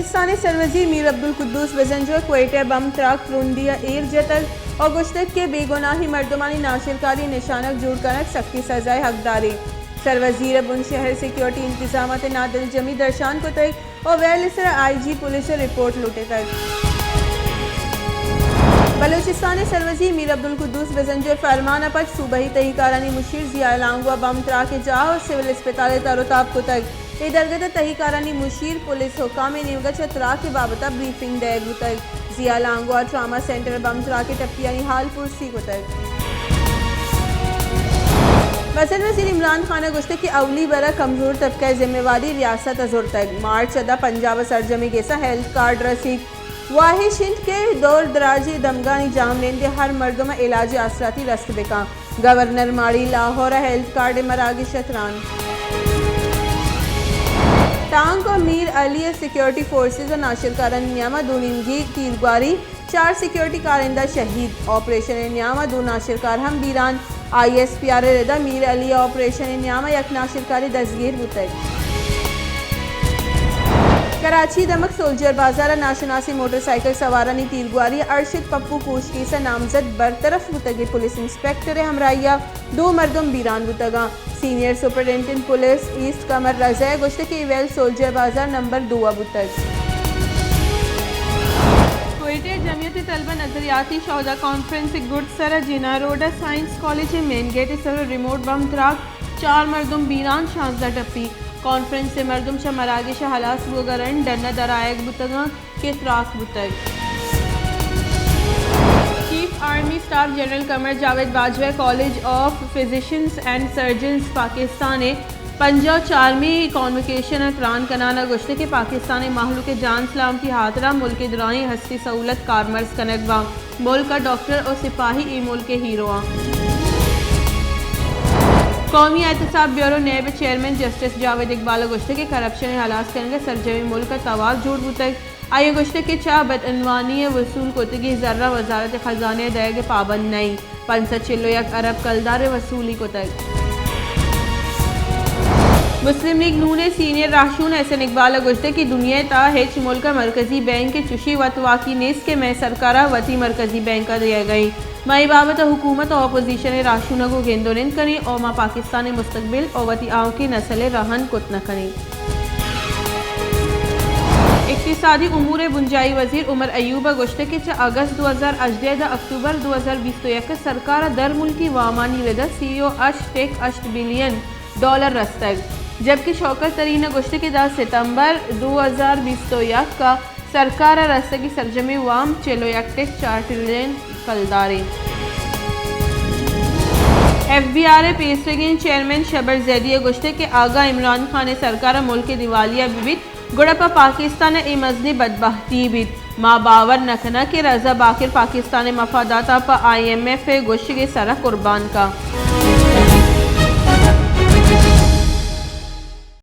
بلوچستان ءِ سروزیر میر عبدالقدوس بزنجو ءَ کوئٹہ ءَ بمب تراک ترندی ءَ ایر جتگ ءُ گوشتگ کہ بے گناہیں مردمانی ناشرکاری ءِ نشانگ جوڑ کنگ سکیں سزا ءِ حقدار اِنت۔ سروزیر ءَ بنشہر ءِ سیکورٹی انتظامات ءِ نادلجمی درشان کتگ ءُ ویل ءِ سرا آئی جی پولیس ءَ رپورٹ لوٹتگ۔ بلوچستان ءِ سروزیر میر عبدالقدوس بزنجو ءِ فرمان ءَ پد صوبائی تہی کارانی مشیر ضیاء لانگو ءَ بمب تراک ءِ جاہ ءُ سول اسپتال ءَ تر ءُ تاب کتگ۔ اے درگت ءَ تہی کارانی مشیر، پولیس حکام ءِ نیمگ ءَ چہ تراک ءِ بابت ءَ بریفنگ دئیگ بوتگ۔ ضیاء لانگو ءَ ٹراما سینٹر ءَ بمب تراک ءِ ٹپیانی حال پرسی کتگ۔ مزن وزیر عمران خان ءَ گوشتگ کہ اولی بر ءَ کمزور طبقہ ءِ ذمہ واری ریاست ءَ زرتگ۔ مارچ ءَ داں پنجاب ءِ سرجمیں گس ءَ ہیلتھ کارڈ رسیت۔ واہش اِنت کہ دور دراجیں دمگانی جاہ ءُ نند ءِ ہر مردم ءَ علاج ءِ آسراتی رست بہ کنت۔ گورنر ماڑی لاہور ءَ ہیلتھ کارڈ ءِ مراگش ءَ تران۔ ٹانک ءُ میر علی ءِ سیکورٹی فورسز ءُ ناشرکارانی نیام ءَ دو نیمگی تیرگواری، چار سیکورٹی کارندہ شہید۔ آپریشن ءِ نیام ءَ دو ناشرکار ہم بیران۔ آئی ایس پی آر ءِ رد ءَ میر علی ءِ آپریشن ءِ نیام ءَ یک ناشرکارے دزگیر بوتگ۔ کراچی ءِ دمگ سولجر بازار ءَ ناشناسیں موٹر سائیکل سوارانی تیرگواری ءَ ارشد پپو کوش کیس ءَ نامزد برطرف بوتگیں پولیس انسپکٹر ءِ ہمراہی ءَ دو مردم بیران بوتگ اَنت۔ Senior superintendent police east Qamar Raza ءَ گوشتگ کہ اے ویل سولجر بازار نمبر دو ءَ بوتگ۔ کوئٹہ ءَ جمعیت طلبہ نظریاتی شہداء کانفرنس ءِ گڈ سر ءَ جناح روڈ ءَ سائنس کالج ءِ مین گیٹ ءِ سر ءَ ریموٹ بمب تراک، چار مردم بیران، شانزدہ ٹپی۔ کانفرنس ءِ مردم چہ مراگش ءَ ہلاس بوگ ءَ رند ڈن ءَ در آیگ بوتگ اَنت کہ تراک بوتگ۔ Chief army staff general Qamar Javed Bajwa ءَ college of physicians and surgeons Pakistan ءِ پنجاہ ءُ چارمی کانوکیشن ءَ تران کنان ءَ گوشتگ کہ پاکستان ءِ مہلوک ءِ جان سلامتی ءِ ہاترا ملک ءِ درائیں ہستی سہولت کارمرز کنگ بنت۔ ملک ءِ ڈاکٹر ءُ سپاہی اے ملک ءِ ہیرو اَنت۔ قومی احتساب بیورو نیب ءِ چیئرمین جسٹس جاوید اقبال ءَ گوشتگ کہ کرپشن ءِ ہلاس کنگ ءَ سرجمیں ملک ءَ توار جوڑ بوتگ۔ آئی ءَ گوشتگ کہ چہ بدعنوانی ءَ وصول کتگیں زر ءَ وزارت خزانہ ءَ دئیگ ءِ پابند نہ اِنت، پنچ سد چل ءُ یک ارب کلدار ءِ وصولی کتگ۔ مسلم لیگ نون ءِ سینئر راہشون احسن اقبال ءَ گوشتگ کہ دنیا ءِ تہا ہچ ملک ءَ مرکزی بینک ءِ چشیں وت واکی نیست کہ مئے سرکار ءَ وتی مرکزی بینک ءَ دئیگ ءَ اِنت۔ ما اے بابت ءَ حکومت ءُ اپوزیشن ءِ راہشوناں گوں گند ءُ نند کنیں ءُ ما پاکستان ءِ مستقبل ءُ وتی آؤکیں نسل ءِ رہن کت نہ کنیں۔ اقتصادی امور ءِ بنجاہی وزیر عمر ایوب ءَ گوشتگ کہ چہ اگست دو ہزار ہژدہ ءَ داں اکتوبر دو ہزار بیست ءُ یک ءَ سرکار ءَ درملکی وامانی رد ءَ سی ءُ ہشت ٹک ہشت بلین ڈالر رستگ، جبکہ شوکت ترین ءَ گوشتگ کہ داں ستمبر دو ہزار بیست ءُ یک ءَ سرکار ءَ رستگیں سرجمیں وام چل ءُ یک ٹک چار ٹریلین کلدار اِنت۔ ایف بی آر ءِ پیسریگیں چیئرمین شبر زیدی ءَ گوشتگ کہ اگاں عمران خان ءِ سرکار ءِ ملک ءِ دیوالیہ بہ بیت، گڑا پہ پاکستان ءَ اے مزنیں بدبہتی بیت۔ ما باور نہ کناں کہ رضا باقر پاکستان ءِ مفاداتاں پہ آئی ایم ایف ءِ گوشگ ءِ سرا قربان کنت۔